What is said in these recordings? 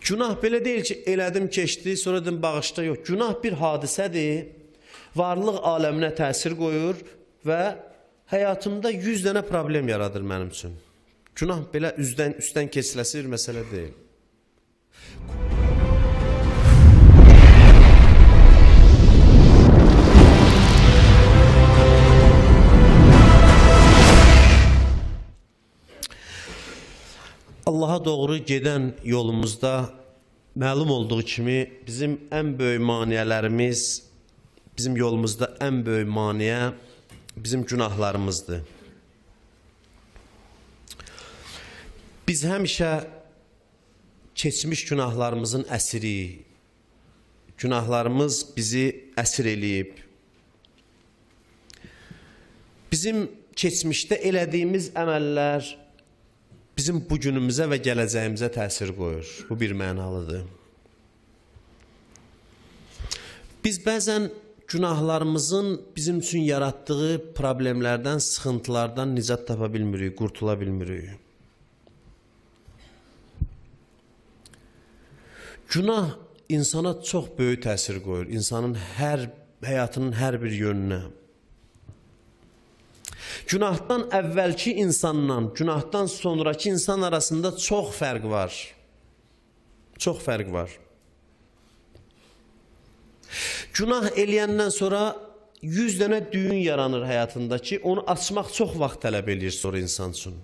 Günah belə deyil ki, elədim, keçdi, sonra dedim bağışla, yox. Günah bir hadisədir. Varlıq aləminə təsir qoyur və həyatımda 100 dənə problem yaradır mənim üçün. Günah belə üzdən üstdən keçiləsi bir məsələ deyil. Allaha doğru gedən yolumuzda məlum olduğu kimi bizim ən böyük maneələrimiz, bizim yolumuzda ən böyük maneə bizim günahlarımızdır. Biz həmişə keçmiş günahlarımızın əsiriyik. Günahlarımız bizi əsir eləyib. Bizim keçmişdə elədiyimiz əməllər bizim bu günümüzə və gələcəyimizə təsir qoyur. Bu bir mənalıdır. Biz bəzən günahlarımızın bizim üçün yaratdığı problemlərdən, sıxıntılardan nicat tapa bilmirik, qurtula bilmirik. Günah insana çox böyük təsir qoyur, insanın hər həyatının hər bir yönünə. Günahdan əvvəlki insanla günahdan sonrakı insan arasında çox fərq var. Çox fərq var. Günah eləyəndən sonra 100 dənə düyün yaranır həyatında ki, onu açmaq çox vaxt tələb eləyir sonra insan üçün.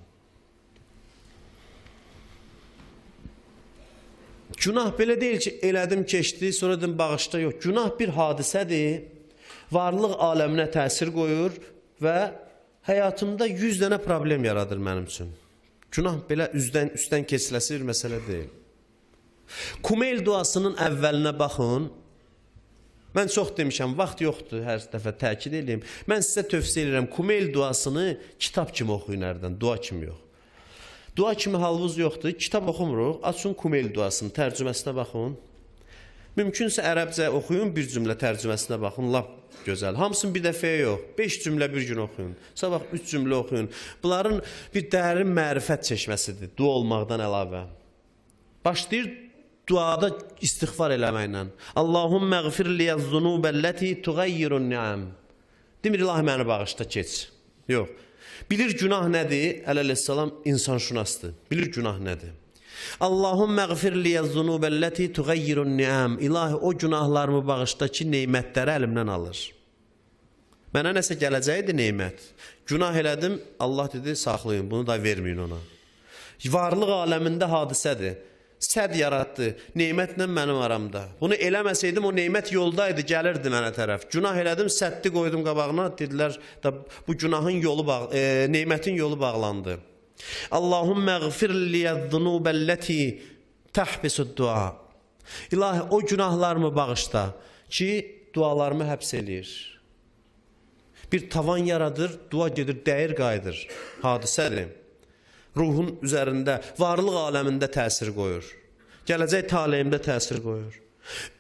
Günah belə deyil ki, elədim, keçdi, sonra dedim bağışla, yox. Günah bir hadisədir. Varlıq aləminə təsir qoyur və həyatımda 100 dənə problem yaradır mənim üçün. Günah belə üzdən üstdən keçiləsi bir məsələ deyil. Kumeyl duasının əvvəlinə baxın. Mən çox demişəm, vaxt yoxdur hər dəfə təkid eləyim. Mən sizə tövsiyə edirəm, Kumeyl duasını kitab kimi oxuyun hərdən, dua kimi yox. Dua kimi halvuz yoxdur, kitab oxumuruq. Açın Kumeyl duasının tərcüməsinə baxın. Mümkünsə ərəbcə oxuyun, bir cümlə tərcüməsinə baxın, lap gözəl. Hamısını bir dəfəyə yox, 5 cümlə bir gün oxuyun. Sabah 3 cümlə oxuyun. Bunların bir dərin mərifət çeşməsidir, dua olmaqdan əlavə. Başlayır duada istiğfar eləməklə. Allahümmə əğfir liyəz-zunubəl-ləti tuğayyirun ni'am. Demir ilahi məni bağışla, keç. Yox. Bilir günah nədir? Əleyhissalam insanşünasdır. Bilir günah nədir? Allahümmə əğfir liyəz-zunubəl-ləti tuğayyirun ni'am. İlahi o günahlarımı bağışla ki, nemətləri əlimdən alır. Mənə nəsə gələcəkdi nemət. Günah elədim, Allah dedi saxlayın, bunu da verməyin ona. Varlıq aləmində hadisədir. Səd yaratdı, nemətlə mənim aramda. Bunu eləməsəydim o nemət yoldaydı, gəlirdi mənə tərəf. Günah elədim, səddi qoydum qabağına, dedilər da bu günahın yolu nemətin yolu bağlandı. Allahümmə əğfir liyəz-zunubəl-ləti təhbisud dua. İlahi o günahlarımı bağışla ki, dualarımı həbs eləyir. Bir tavan yaradır, dua gedir, dəyir qayıdır. Hadisədir. Ruhun üzərində, varlıq aləmində təsir qoyur. Gələcək taleyimdə təsir qoyur.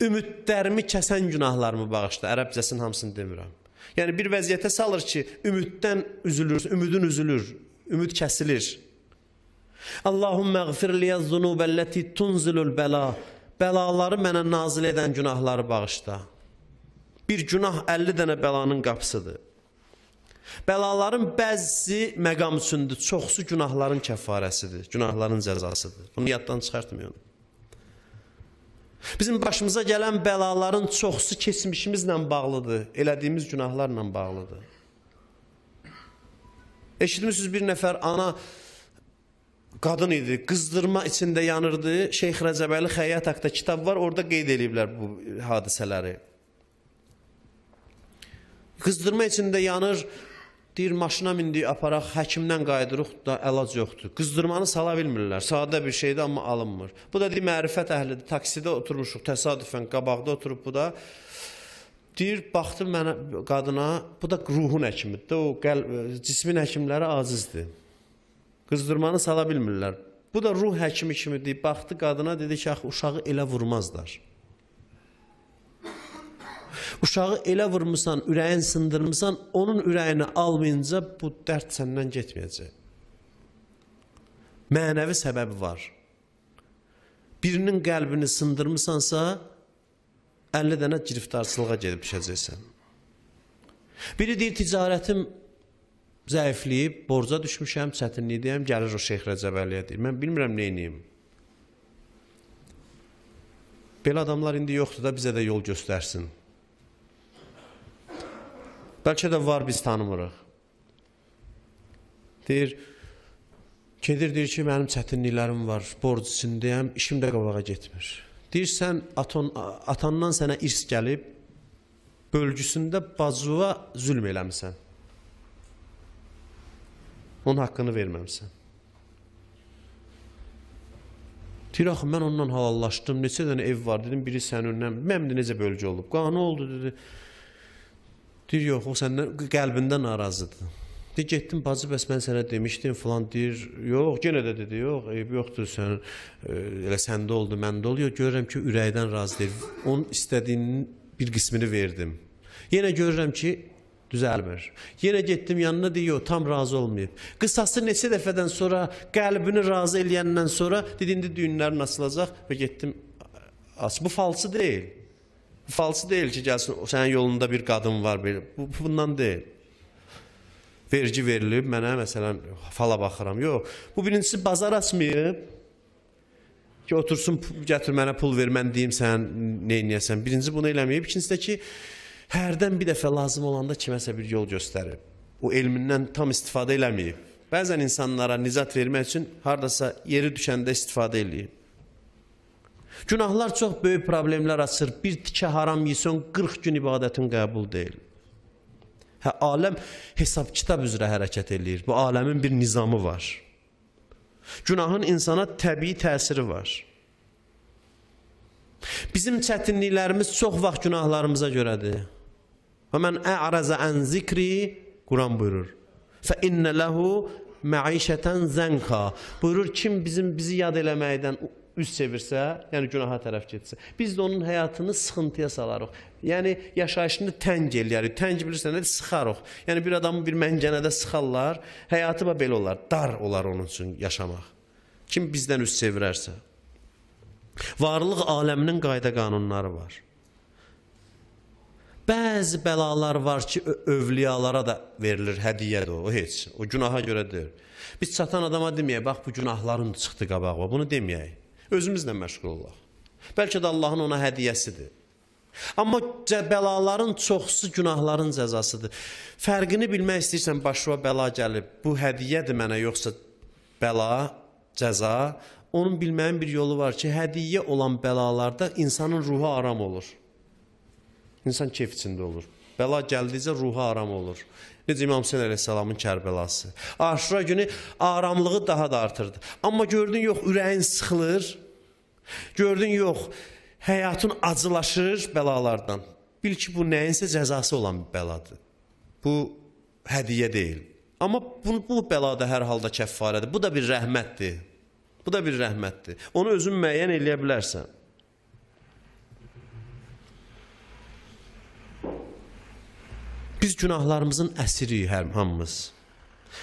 Ümidlərimi kəsən günahlarımı bağışla. Ərəbcəsinin hamısını demirəm. Yəni bir vəziyyətə salır ki, ümiddən üzülür, ümidin üzülür, ümid kəsilir. Allahümmə əğfir liyəz-zunubəl-ləti tunzilul bəla. Bəlaları mənə nazil edən günahları bağışla. Bir günah 50 dənə bəlanın qapısıdır. Bəlaların bəzisi məqam üçündür, çoxsu günahların kəfarəsidir, günahların cəzasıdır. Bunu yaddan çıxartmayın. Bizim başımıza gələn bəlaların çoxsu keçmişimizlə bağlıdır, elədiyimiz günahlarla bağlıdır. Eşitmişsiniz bir nəfər ana qadın idi, qızdırma içində yanırdı. Şeyx Rəcəbəli Xəyyat haqqında kitab var, orada qeyd eləyiblər bu hadisələri. Qızdırma içində yanır, deyir maşına mindik, aparaq, həkimdən qayıdırıq da əlac yoxdur. Qızdırmanı sala bilmirlər. Sadə bir şeydir, amma alınmır. Bu da deyir mərifət əhlidir. Taksidə oturmuşuq, təsadüfən qabaqda oturub bu da. Deyir, baxdım mənə qadına, bu da ruhun həkimidir. O qəlb, cismin həkimləri acizdir. Qızdırmanı sala bilmirlər. Bu da ruh həkimi kimi deyib, baxdı qadına, dedi ki, axı uşağı elə vurmazlar. Uşağı elə vurmusan, ürəyin sındırmısan, onun ürəyini almayınca bu dərd səndən getməyəcək. Mənəvi səbəbi var. Birinin qəlbini sındırmısansa, 50 dənə giriftarçılığa gedib düşəcəksən. Biri deyir, ticarətim zəifləyib, borca düşmüşəm, çətinlikdəyəm, gəlir o Şeyx Rəcəbəliyə deyir. Mən bilmirəm nə edeyim. Belə adamlar indi yoxdur da bizə də yol göstərsin. Bəlkə də var, biz tanımırıq. Deyir, gedir, deyir ki, mənim çətinliklərim var, borc içindəyəm, işim də qabağa getmir. Deyir, sən atandan sənə irs gəlib, bölgüsündə bacıva zülm eləmisən. Onun haqqını verməmsən. Deyir, axı, mən ondan halallaşdım, neçə dənə ev var, dedim, biri səninlə, mənim də necə bölgü olub, qanı oldu, dedi. Deyir, yox, o səndən, qəlbində narazıdır. Deyir, getdim, bacı, bəs mən sənə demişdim, filan, deyir, yox, yenə də dedi, yox, eyb yoxdur, sən, elə səndə oldu, məndə oldu, yox, görürəm ki, ürəkdən razı deyil, onun istədiyinin bir qismini verdim. Yenə görürəm ki, düzəlmir. Yenə getdim yanına, deyir, yox, tam razı olmayıb. Qısası neçə dəfədən sonra, qəlbini razı eləyəndən sonra, dedi, indi düyünlərin açılacaq və getdim, aç. Bu falçı deyil. Falçı deyil ki, gəlsin, sənin yolunda bir qadın var, belə. Bu, bundan deyil. Vergi verilib, mənə məsələn, fala baxıram. Yox, bu birincisi bazar açmayıb ki, otursun, gətir mənə pul ver, mən deyim sən nə eləyəsən. Birinci bunu eləməyib. İkincisi də ki, hərdən bir dəfə lazım olanda kiməsə bir yol göstərib. O elmindən tam istifadə eləməyib. Bəzən insanlara nicat vermək üçün haradasa yeri düşəndə istifadə eləyib. Günahlar çox böyük problemlər açır. Bir tikə haram yesən 40 gün ibadətin qəbul deyil. Hə, aləm hesab-kitab üzrə hərəkət eləyir. Bu aləmin bir nizamı var. Günahın insana təbii təsiri var. Bizim çətinliklərimiz çox vaxt günahlarımıza görədir. Və mən ə'rəzə ən zikri, Quran buyurur. Fə innə ləhu məişətən zənka. Buyurur, kim bizi yad eləməkdən üz çevirsə, yəni günaha tərəf getsə, biz də onun həyatını sıxıntıya salarıq. Yəni, yaşayışını təng eləyərik. Təng bilirsən, nədir? Sıxarıq. Yəni, bir adamı bir məngənədə sıxarlar, həyatı belə olar, dar olar onun üçün yaşamaq. Kim bizdən üz çevirərsə. Varlıq aləminin qayda qanunları var. Bəzi bəlalar var ki, övliyalara da verilir, hədiyyədir o, heç. O günaha görə deyil. Biz çatan adama deməyək, bax bu günahların çıxdı qabağa, bunu deməyək. Özümüzlə məşğul olaq. Bəlkə də Allahın ona hədiyyəsidir. Amma bəlaların çoxsu günahların cəzasıdır. Fərqini bilmək istəyirsən, başıma bəla gəlib, bu hədiyyədir mənə, yoxsa bəla, cəza. Onun bilməyin bir yolu var ki, hədiyyə olan bəlalarda insanın ruhu aram olur. İnsan keyf içində olur. Bəla gəldikcə ruhu aram olur. Necə İmam Hüseyn əleyhissalamın Kərbəlası. Aşura günü aramlığı daha da artırdı. Amma gördün, yox, ürəyin sıxılır. Gördün, yox, həyatın acılaşır bəlalardan. Bil ki, bu nəyinsə cəzası olan bir bəladır. Bu hədiyyə deyil. Amma bu bəla da hər halda kəffarədir. Bu da bir rəhmətdir. Bu da bir rəhmətdir. Onu özün müəyyən eləyə bilərsən. Biz günahlarımızın əsiriyik hər hamımız.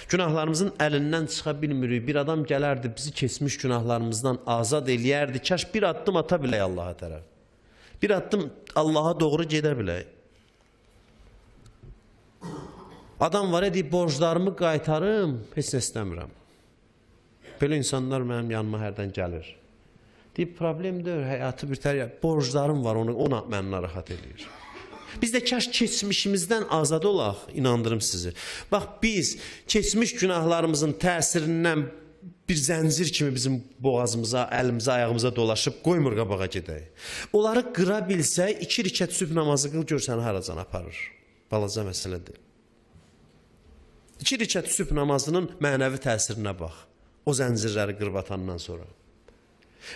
Günahlarımızın əlindən çıxa bilmirik. Bir adam gələrdi, bizi keçmiş günahlarımızdan azad eləyərdi. Kaş bir addım ata bilək Allaha tərəf. Bir addım Allaha doğru gedə bilək. Adam var deyib, borclarımı qaytarım, heç nə istəmirəm. Belə insanlar mənim yanıma hərdən gəlir. Deyib, problem deyil, həyatı bir tər, borclarım var, ona məni narahat eləyir. Biz də kaş keçmişimizdən azad olaq, inandırım sizi. Bax, biz keçmiş günahlarımızın təsirindən bir zəncir kimi bizim boğazımıza, əlimizə, ayağımıza dolaşıb qoymur qabağa gedək. Onları qıra bilsək, 2 rükət sübh namazı qıl, gör səni haracan aparır. Balaca məsələ deyil. 2 rükət sübh namazının mənəvi təsirinə bax. O zəncirləri qırıb atandan sonra.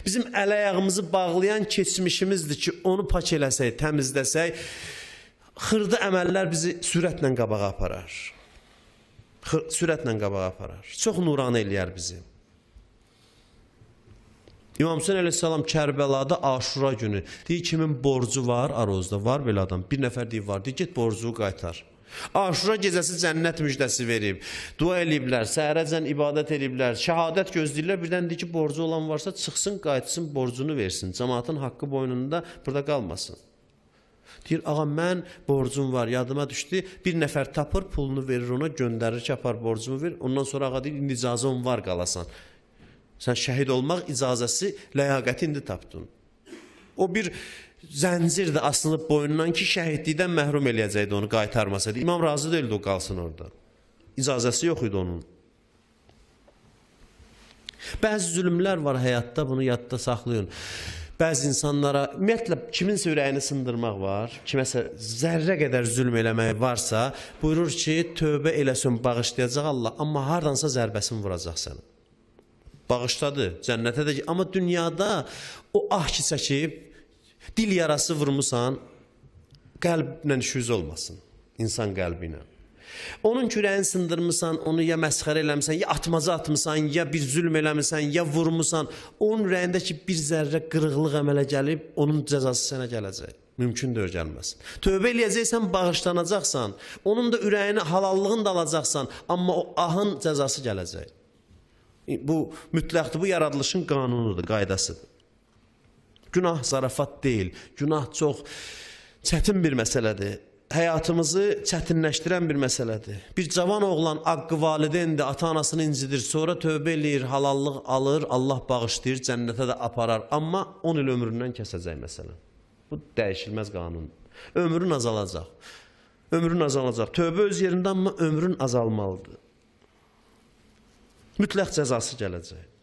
Bizim əl-ayağımızı bağlayan keçmişimizdir ki, onu pak eləsək, təmizləsək, xırda əməllər bizi sürətlə qabağa aparar. Sürətlə qabağa aparar. Çox nuranı eləyər bizi. İmam Hüseyn əleyhissalam Kərbəlada Aşura günü deyir, kimin borcu var, Arozda var belə adam. Bir nəfər deyir, var. Deyir, get borcu qaytar. Aşura gecəsi cənnət müjdəsi verib, dua eləyiblər, səhərəcən ibadət eləyiblər, şəhadət gözləyirlər. Birdən deyir ki, borcu olan varsa çıxsın, qayıtsın, borcunu versin. Cəmaatın haqqı boynunda burada qalmasın. Deyir, ağa mən borcum var, yadıma düşdü. Bir nəfər tapır, pulunu verir ona, göndərir ki, apar borcumu ver. Ondan sonra ağa deyir, indi icazən var qalasan. Sən şəhid olmaq icazəsi, ləyaqəti indi tapdın. O bir zəncirdir asılıb boynundan ki, şəhidlikdən məhrum eləyəcəkdi onu qaytarmasaydı. İmam razı deyildi o qalsın orada. İcazəsi yox idi onun. Bəzi zülmlər var həyatda, bunu yadda saxlayın. Bəzi insanlara, ümumiyyətlə kiminsə ürəyini sındırmaq var, kiməsə zərrə qədər zülm eləmək varsa, buyurur ki, tövbə eləsin, bağışlayacaq Allah, amma hardansa zərbəsini vuracaq sənə. Bağışladı, cənnətə də, amma dünyada o ah ki çəkib, dil yarası vurmusan, qəlblə işiniz olmasın, insan qəlbi ilə. Onun kürəyini sındırmısan, onu ya məsxərə eləmisən, ya atmaca atmısan, ya bir zülm eləmisən, ya vurmusan. Onun ürəyindəki bir zərrə qırıqlıq əmələ gəlib, onun cəzası sənə gələcək. Mümkün deyil gəlməsin. Tövbə eləyəcəksən, bağışlanacaqsan. Onun da ürəyini, halallığını da alacaqsan, amma o ahın cəzası gələcək. Bu mütləqdir, bu yaradılışın qanunudur, qaydasıdır. Günah zarafat deyil. Günah çox çətin bir məsələdir. Həyatımızı çətinləşdirən bir məsələdir. Bir cavan oğlan haqqı valideyndir, ata-anasını incidir, sonra tövbə eləyir, halallıq alır, Allah bağışlayır, cənnətə də aparar. Amma 10 il ömründən kəsəcək məsələn. Bu dəyişilməz qanundur. Ömrün azalacaq. Ömrün azalacaq. Tövbə öz yerində, amma ömrün azalmalıdır. Mütləq cəzası gələcək.